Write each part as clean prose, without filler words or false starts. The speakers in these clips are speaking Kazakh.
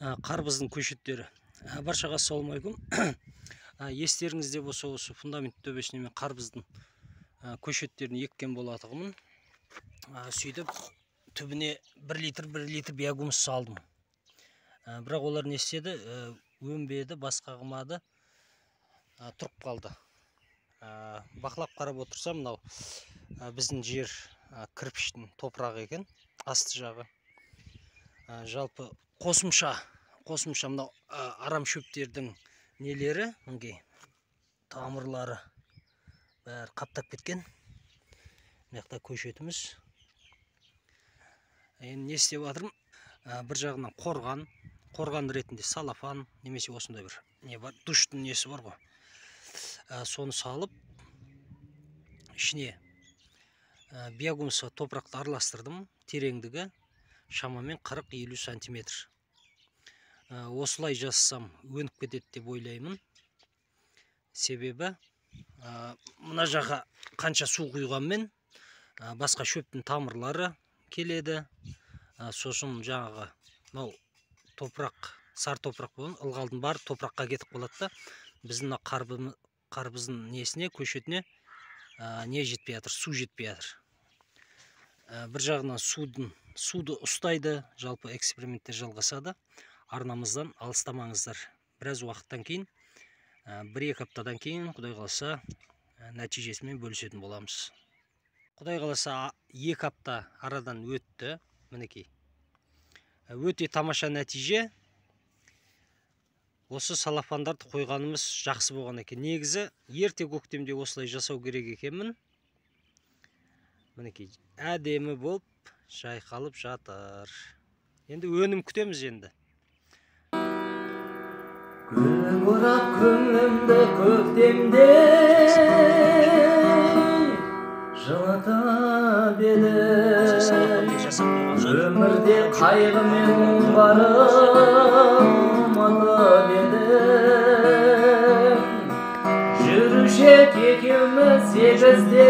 Қарбыздың көшеттері. Баршаға ассалаумағалейкум. Естеріңізде болса, осы фундамент төбесіне мен қарбыздың көшеттерін еккен болатұғымын. Сөйтіп түбіне 1 литр 1 литр биогумус салдым. Бірақ олар не істеді? Өнбеді, басқа қылмады, тұрып қалды. Бақылап қарап отырсам, мынау біздің жер кірпіштің топырағы екен, асты жағы. Жалпы қосымша мынау арам шөптердің нелері, мінекей тамырлары бәрі қаптап кеткен. Мына жақта көшетіміз. Енді не істеп жатырмын? Бір жағынан қорған ретінде салафан немесе осындай бір не бар, душтың несі бар ғой. Соны салып ішіне биогумусқа топырақты араластырдым. Тереңдігі шамамен 40-50 сантиметр. Осылай жасасам өніп кетеді деп ойлаймын. Себебі мына жаққа қанша су құйғанмен басқа шөптің тамырлары келеді. Сосын жаңағы мынау топырақ, сары топырақ болған, ылғалдың бәрі топыраққа кетіп қалады да, біздің мына қарбыздың несіне, көшетіне не жетпей жатыр, су жетпей жатыр. Бір жағынан суды ұстайды, жалпы эксперименттер жалғасады. Арнамыздан алыстамаңыздар. Біраз уақыттан кейін, 1-2 аптадан кейін, Құдай қаласа, нәтижесімен бөлісетін боламыз. Құдай қаласа, 2 апта арадан өтті. Мінекей. Өте тамаша нәтиже. Осы салафандарды қойғанымыз жақсы болған екен. Негізі ерте көктемде осылай жасау керек екенмін. Мінекей, әдемі болып жайқалып жатыр. Енді өнім күтеміз енді. Гүл орап көңілімді көктемде жылытып еді. Өмірде қайғы мен мұң барын ұмытып едім. Жүруші ек екеуміз егіздей,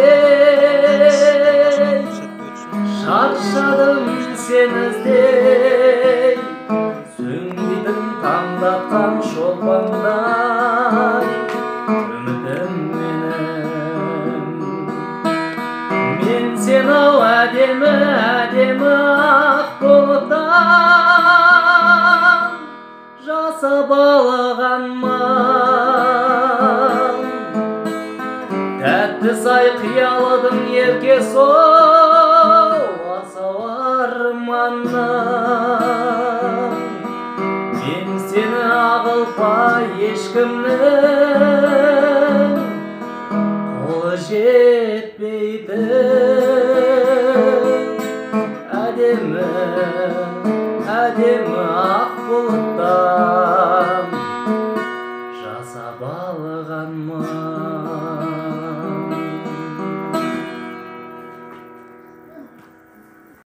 шаршадым сені іздей. Сөнбейтін таңдатқан шолпандай үмітім менің. Мен сені ау әдемі, әдемі ақ бұлттан жасап алғанмын. Тәтті сай қиялыдың ерке сол асау арманым. Мен сені ағылпа ешкімнің қолы жетпейтін. Әдемі, әдемі ақ бұлттан жасап алғанмын.